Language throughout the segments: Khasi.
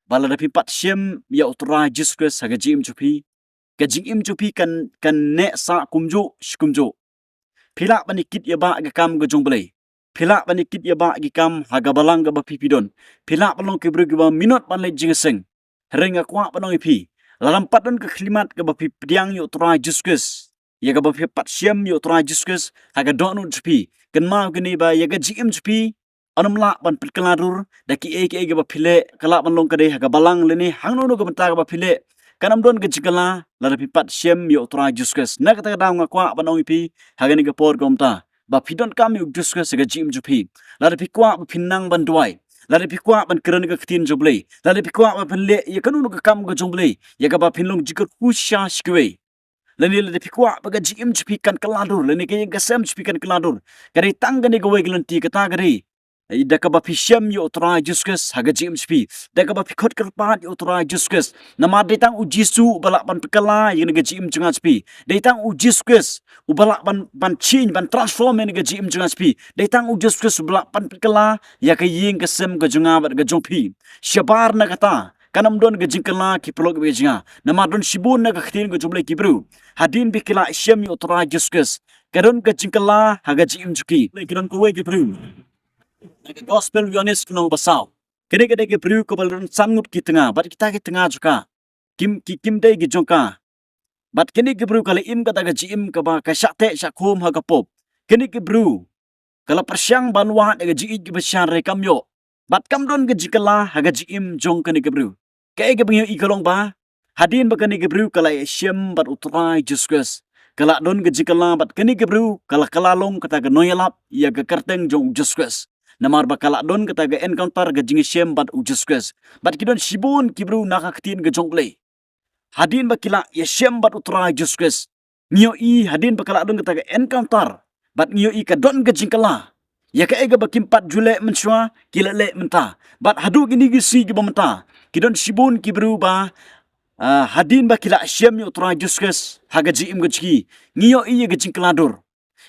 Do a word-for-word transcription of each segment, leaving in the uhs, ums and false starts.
ba lada phi pat shem ïa u Trai Jisu Khrist ha ka jingim jong phi, ka jingim jong phi kan, kan neh sah kumjuh shi kumjuh. Phi lah ban ïa kit ïa ba ka kam ka jong U Blei. Phi lah ban ïa kit ïa ba ki kam ha ka balang kaba phi phi don. Phi lah ban long ki briew kiba minot ban leit jingïaseng. Hynrei nga kwah ban ong ïa phi, lada ym pat don ka khyllipmat kaba phi pdiang ïa u Trai Jisu Khrist, ïa kaba phi pat shem ïa u Trai Jisu Khrist ha ka dohnud jong phi, kynmaw kane ba ïa ka jingim jong phi, ym lah ban pynkylla dur da kiei kiei kiba phi leh. Ka lah ban long ka dei ha ka balang lane hangno hangno ka bynta kaba phi leh, kan ym don ka jingkylla lada phi pat shem ïa u Trai Jisu Khrist. Na kata ka daw nga kwah ban ong ïa phi ha kane ka por kaba mynta, ba phi donkam ïa u Jisu Khrist ha ka jingim jong phi. Lada phi kwah ba phin nang ban duwai, lada phi kwah ban kren ka ktien jong U Blei, lada phi kwah ba phin leh ïa kano kano ka kam ka jong U Blei, ïa kaba phin long jingkyrkhu shisha sha kiwei, lane lada phi kwah ba ka jingim jong phi kan kylla dur, lane ka ïing ka sem jong phi kan kylla dur, ka dei tang kane kawei ka lynti, kata ka dei da kaba phi shem ïa u Trai Jisu Khrist ha ka jingim jong phi, da kaba phi khot kyrpad ïa u Trai Jisu Khrist. Namar dei tang u Jisu uba lah ban pynkylla ïa kane ka jingim jong nga jong phi. Dei tang u Jisu Khrist uba lah ban, ban change, ban transform ïa kane ka jingim jong nga jong phi. Dei tang u Jisu Khrist uba lah ban pynkylla ïa ka ïing ka sem ka jong nga bad ka jong phi. Shabar na kata, kan ym don ka jingkylla, ki paralok bad ki jong nga. Namar don shibun na ka ktien ka jong U Blei ki briew, hadien ba ki la shem ïa u Trai Jisu Khrist, ka don ka jingkylla ha ka jingim jong ki. Ki don kawei ki briew na ka Gospel Ïoannis lynnong ba saw. Kane ka dei ka briew kaba la don san ngut ki tnga, bad kita ki tnga jong ka kim, ki, kim dei ki jong ka. Bad kane ka briew ka la im kata ka jingim kaba ka shah teh shah khum ha ka pop. Kane ka briew ka la pyrshang ban wad ïa ka jingïeit kaba shisha, hynrei kam ïoh. Bad kam don ka jingkylla ha ka jingim jong kane ka briew. Kaei kaba ngi ïohi ka long ba, hadien ba kane ka briew ka la ïashem bad u Trai Jisu Khrist, ka la don ka jingkylla, bad kane ka briew ka la kylla long kata ka nongïalap ïa ka kyrteng jong u Jisu Khrist. Namar ba ka la don kata ka encounter, ka jingïashem bad u Jisu Khrist. Bad ki don shibun ki briew na ka ktien ka jong U Blei, hadien ba ki la ïashem bad u Trai Jisu Khrist, ngi ïohi hadien ba ka la don kata ka encounter, bad ngi ïohi ka don ka jingkylla. Ïa kaei kaba kim pat ju leh mynshuwa, ki la leh mynta. Bad haduh kine ki sngi kiba mynta, ki don shibun ki briew ba, ah, hadien ba ki la shem ïa u Trai Jisu Khrist ha ka jingim ka jong ki, ngi ïohi ïa ka jingkylla dur.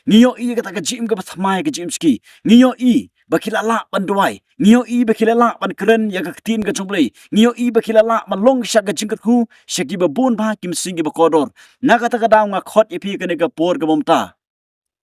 Ngi ïohi ïa kata ka jingim kaba thymmai ha ka jingim jong ki. Ngi ïohi ba ki la lah ban duwai. Ngi ïohi ba ki la lah ban kren ïa ka ktien ka jong U Blei. Ngi ïohi ba ki la lah ban long sha ka jingkyrkhu sha kiba bun bha, ki mynsiem kiba kordor. Na kata ka daw nga khot ïa phi kane ka por kaba mynta,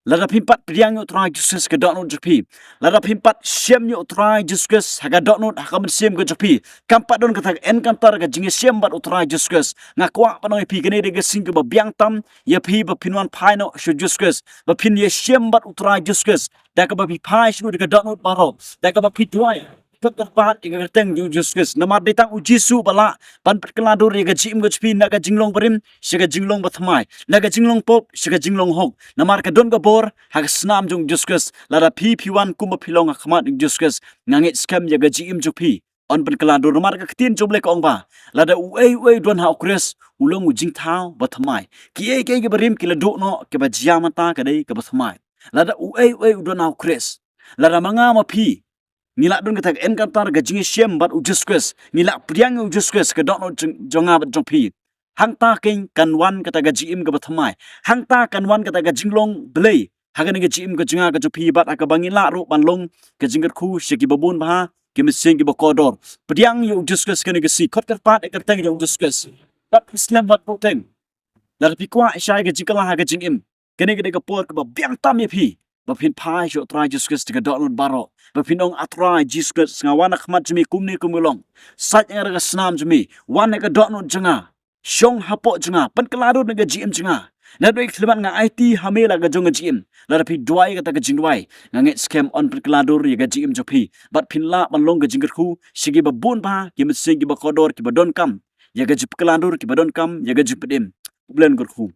lada phim pat pdiang ïa u Trai Jisu Khrist ha ka dohnud jong phi, lada phim pat shem ïa u Trai Jisu Khrist ha ka dohnud, ha ka mynsiem ka jong phi, kam pat don kata ka encounter, ka jingïashem bad u Trai Jisu Khrist, nga kwah ban ong ïa phi, kane dei ka sngi kaba biang tam ïa phi ba phin wan phai noh sha u Jisu Khrist, ba phin ïashem bad u Trai Jisu Khrist, da kaba phi phai sha u da ka dohnud baroh, da kaba phi duwai, khot kyrpad ïa ka kyrteng jong u Jisu Khrist. Namar dei tang u Jisu ba lah ban pynkylla dur ïa ka jingim ka jong phi na ka jinglong barim sha ka jinglong bathymmai, na ka jinglong pop sha ka jinglong hok. Namar ka don ka bor ha ka snam jong u Jisu Khrist. Lada phi, phi wan kumba phi long ha khmat u Jisu Khrist, nga ngeit skhem ïa ka jingim jong phi yn pynkylla dur. Namar ka ktien jong U Blei ka ong ba lada uei uei u don ha u Khrist, u long u jingthaw bathymmai. Kiei kiei kiba rim ki la duh noh, kiba jia mynta ka dei kaba thymmai. Lada uei uei u don ha u Khrist, lada ma nga ma phi ngi lah don kata ka encounter, ka jingïashem bad u Jisu Khrist, ngi lah pdiang ïa u Jisu Khrist ha ka dohnud jong, jong nga bad jong phi, hangta keiñ kan wan kata ka jingim kaba thymmai. Hangta kan wan kata ka jinglong Blei ha kane ka jingim ka jong nga ka jong phi, bad ha kaba ngin lah ruh ban long ka jingkyrkhu sha kiba bun bha, ki mynsiem kiba kordor. Pdiang ïa u Jisu Khrist kane ka sngi, khot kyrpad ïa ka kyrteng jong u Jisu Khrist. Bad phi slem bad pyrthei, lada phi kwah ïa ka jingkylla ha ka jingim, kane ka dei ka por kaba biang tam ïa phi ba phin phai sha u Trai Jisu Khrist da ka dohnud baroh, ba phin ong, A Trai Jisu Khrist, nga wan ha khmat jong me kumne kum nga long. Sait ïa nga da ka snam jong me, wan ha ka dohnud jong nga, shong hapoh jong nga, pynkylla dur na ka jingim jong nga. Naduh kine ki khyllipmat nga aiti ha me la ka jong ka jingim. Lada phi duwai kata ka jingduwai, nga ngeit skhem yn pynkylla dur ïa ka jingim jong phi, bad phin lah ban long ka jingkyrkhu sha kiba bun bha, ki mynsiem kiba kordor, kiba donkam ïa ka jingpynkylla dur, kiba donkam ïa ka jingpynim. U Blei un kyrkhu.